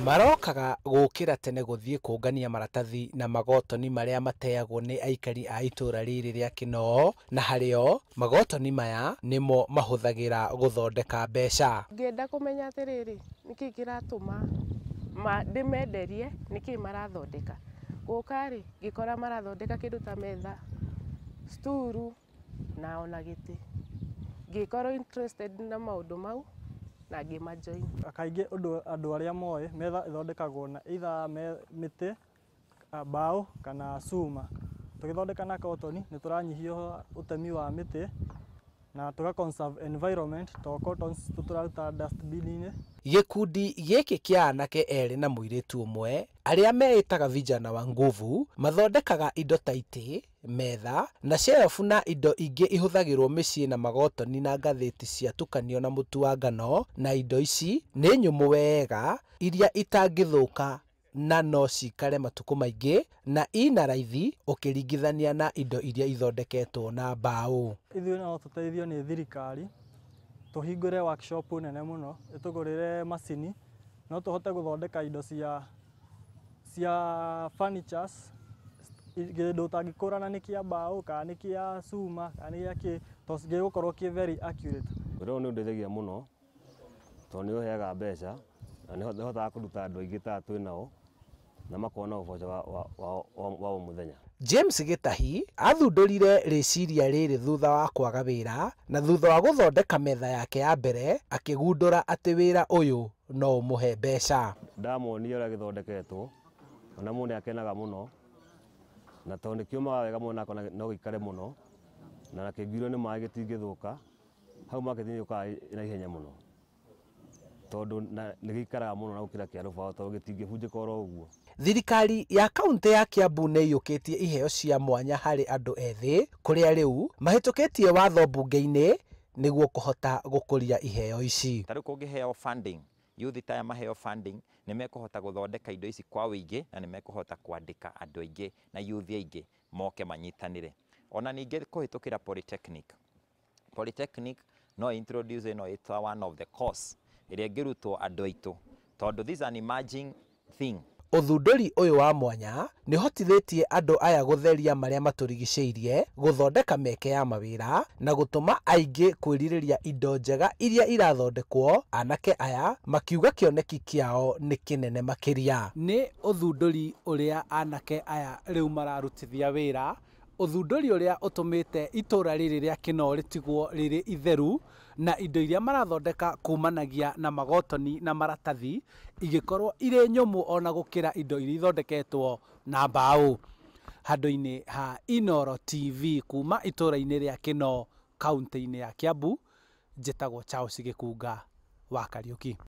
Marokaga gũkĩra tene gũthiĩ kũngania maratathi na magotoni marĩa mateagwo nĩ aikari a itũra rĩrĩ rĩa Kinoo, na harĩo magotoni maya nĩmo mahũthagĩra gũthondeka mbeca. Ngĩenda kũmenya atĩrĩrĩ, nĩkĩ kĩratũma ndĩmenderie, nĩkĩ marathondeka. Gũka rĩ, ngĩkora marathondeka kĩndũ ta metha, sturu na ona gĩtĩ. Ngĩkorwo interested na maũndũ mau na ngĩmajoin. Kaingĩ ũndũ andũ arĩa moĩ, metha ĩthondekagwo na either mĩtĩ, mbaũ kana cuma. Tũgĩthondeka na cotton nĩ tũranyihia ũtemi wa mĩtĩ na tũga conserve environment tondũ cottons tũraruta dustbin-inĩ. Gĩkundi gĩkĩ kĩa anake erĩ na mũirĩtu ũmwe arĩa meĩtaga vijana wa nguvu mathondekaga indo ta itĩ, metha na shelf na indo ingĩ ihũthagĩrwo mĩciĩ na magotoni na ngathĩti ciatukanio na mũtu wa ngano, na indo ici nĩ nyũmũ wega iria itangĩthũka na no cikare matukũ maingĩ na ina raithi ũkĩringithania na indo iria ithondeketwo na mbaũ. Ithuĩ no tũteithio nĩ thirikari tũhingũre workshop nene mũno, ĩtũgũrĩre macini, no tũhote gũthondeka indo cia furnitures, kĩndũ ũtangĩkũrana nĩ kĩa mbaũ kana nĩ kĩa cuma kana nĩ gĩa kĩ, tondũ gĩgũkorwo kĩ very accurate. Wĩra ũyũ nĩ ũndeithagia mũno tondũ nĩ ũheaga mbeca na nĩ hotaga kũruta andũ aingĩ ta twĩ nao na makona ũboco wa o mũthenya. James Gĩtahi athundũrire rĩciria rĩrĩ thutha wa kwaga wĩra na thutha wa gũthondeka metha yake ya mbere akĩgundũra atĩ wĩra ũyũ no ũmũhe mbeca. Ndamuonia ũrĩa gĩthondeketwo ona mũndũ nĩ akenaga mũno, na tondũ nĩ kĩũmaga wega mũno na akona no gĩikare mũno na kĩngiurio nĩ maĩ gĩtingĩthũka, hau market nĩ yũkaga na ihenya mũno tondũ nĩ gĩikaraga mũno na gũkĩra kĩa rũbaũ tondũ gĩtingĩbunjĩka oro ũguo. Thirikari ya kaunti ya Kiambu nĩ ĩiyũkĩtie iheo cia mwanya harĩ andũ ethĩ kũrĩa rĩu mahĩtũkĩtie watho mbunge-inĩ nĩguo kũhota gũkũria iheo ici. Ta rĩu kũngĩheo funding, youth ta aya maheo funding nĩ mekũhota gũthondeka indo ici kwa ũingĩ na nĩ mekũhota kwandĩka andũ aingĩ na youth aingĩ moke manyitanĩre. Ona ningĩ kũhĩtũkĩra polytechnic. Polytechnic no introduce ĩno ĩta one of the course ĩrĩa ĩngĩrutwo andũ aitũ tondũ this is an emerging thing. Ũthundũri ũyũ wa mwanya nĩ ũhotithĩtie andũ aya gũtheria marĩa matũrigicĩirie, gũthondeka mĩeke ya mawĩra na gũtũma aingĩ kwĩrirĩria indo njega iria irathondekwo. Anake aya makiuga kĩoneki kĩao nĩ kĩnene makĩria. Nĩ ũthundũri ũrĩa anake aya rĩu mararutithia wĩra, ũthundũri ũrĩa ũtũmĩte itũra rĩrĩ rĩa Kinoo rĩtigwo rĩrĩ itheru na indo iria marathondeka kumanagia na magotoni na maratathi igĩkorwo irĩ nyũmũ ona gũkĩra indo iria ithondeketwo na mbaũ. Handũ-inĩ ha Inooro TV kuma itũra-inĩ rĩa Kinoo kaunti-inĩ ya Kiambu, njĩtagwo Charles Gĩkunga wa Kariũki.